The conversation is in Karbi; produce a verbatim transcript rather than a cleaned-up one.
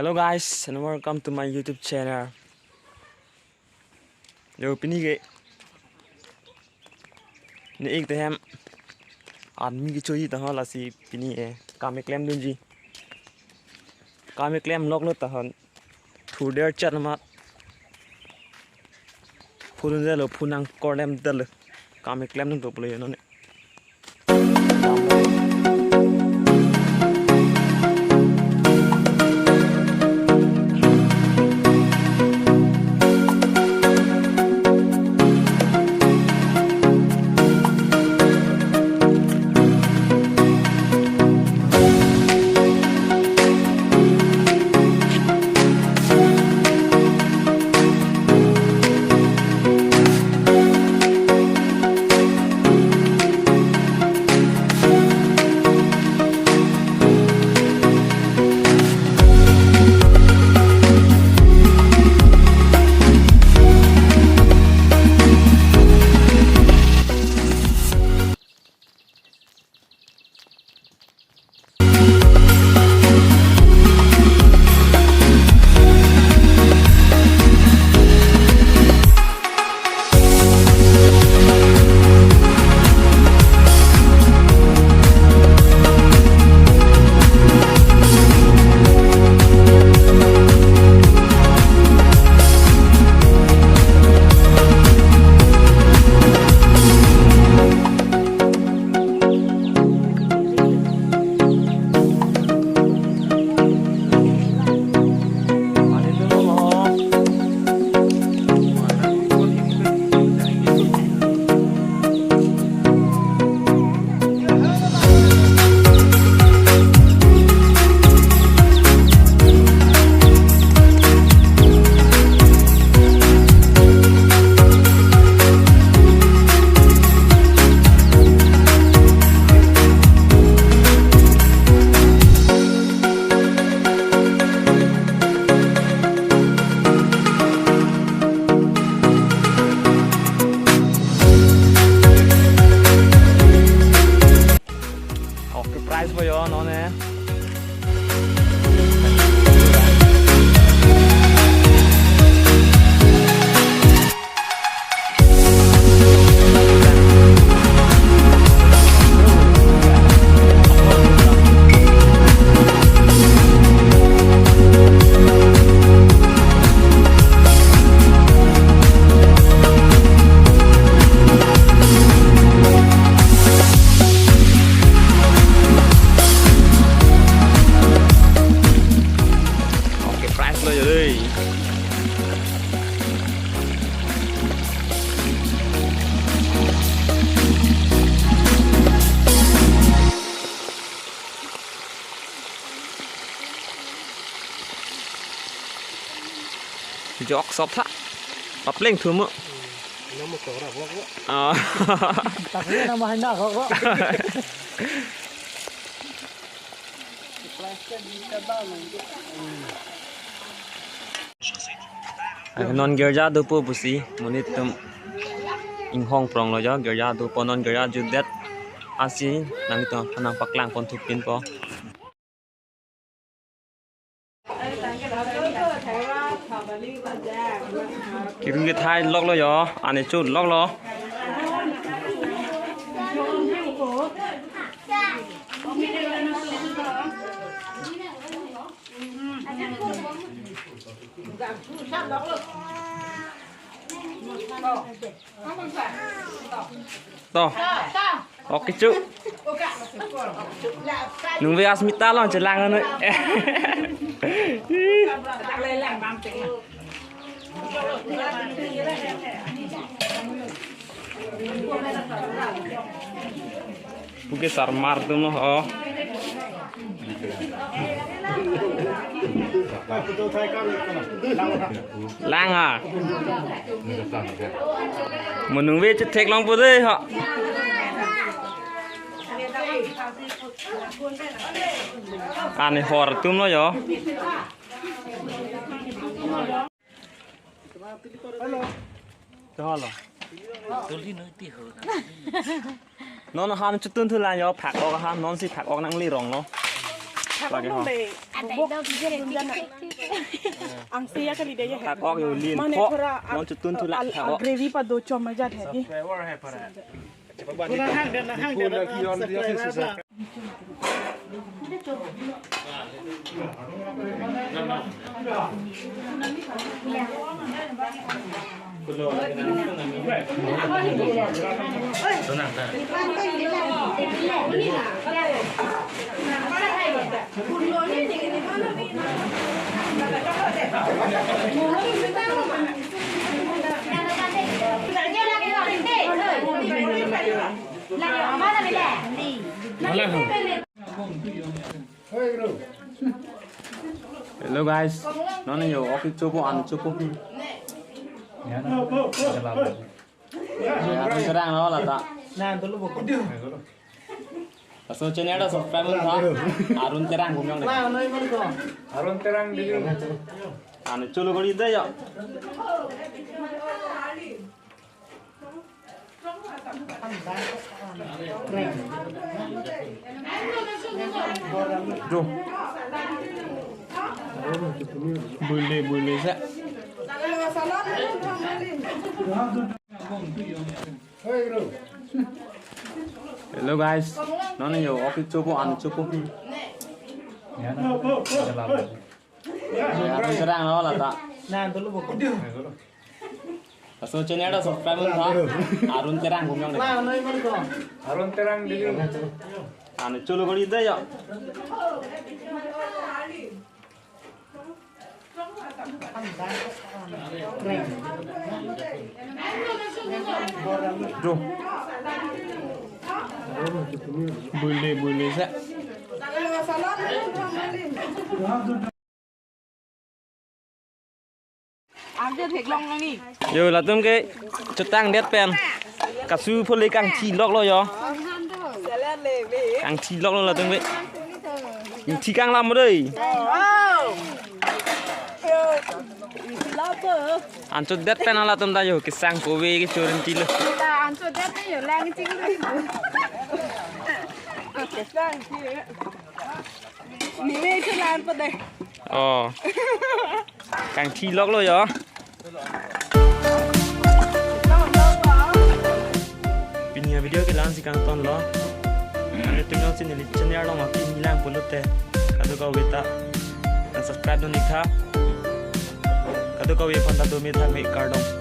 Hello guys, and welcome to my YouTube channel. Yo, pini ke ne-ik te hem army kechoji tahon lasi pini e kam keklem dunji. Kam keklem loklo tahon thurdet chat mat phurun jalo phunang korlem dalo kam keklem dun to pule non. Okay, prize po yo, non e. Okay, prize lo yo dei. Jok sop tha. Papleng thu mo. Nama tora bok bok. Ah. Tapi nama hina kok kok. Non girja dopo pusi monit atum inghong prong lo jo, girja dopo, non girja jutdet asi nangtum nangpaklang pon thupin po. Kirum kethai loklo jo, ani chut loklo. To. Okay, chu. Nung ve Asmita lo chelang anu. Puke sarmar atum lo ho. Lang ha. Mo nung ve chetheklong po dei ho. Ani hor atum lo jo. Hello. Non han chutun thu lang jo, phak-ok ha, non si phak-ok nangli rong lo. Lagi ha. Ang siya kali dia ya. Thak-ok yo lin. Mane ko thora non chutun thu la al-, thak-ok. Gravy pado chom aja hai. Hello guys, non yo office chopo an chopo. Ya, Arun Terang lo lata. Laso channel ta subscribe tha. Arun Terang Bumyong de. Arun Terang di. An cholo gori de ya. Jo. Bule, bule sa. Hello guys, non yo office chopo an chopo. Ya, Arun Terang lo lata. Laso channel ta subscribe tha. Arun Terang Bumyong de. Arun Terang di. An cholo gori de ya. Jo. Bule, bule sa. Yo, latum ke chotang det pen kasu phole kangthi loklo yo. Kangthi loklo latum ke. Kangthi kanglam dei. An chodet pen latum ta yo kesang kove kecho rinti lo. An chodet yo lang ting. Nime itu lan pada. Oh. Kangthi loklo yo. Pini avideo ke la-an si kangtonlo. Nanglitum jongsi neli channel along aphi nanglang pulote kadokave ta nang subscribe dun ik tha. Kadokave aphan ta dome thakme kardom.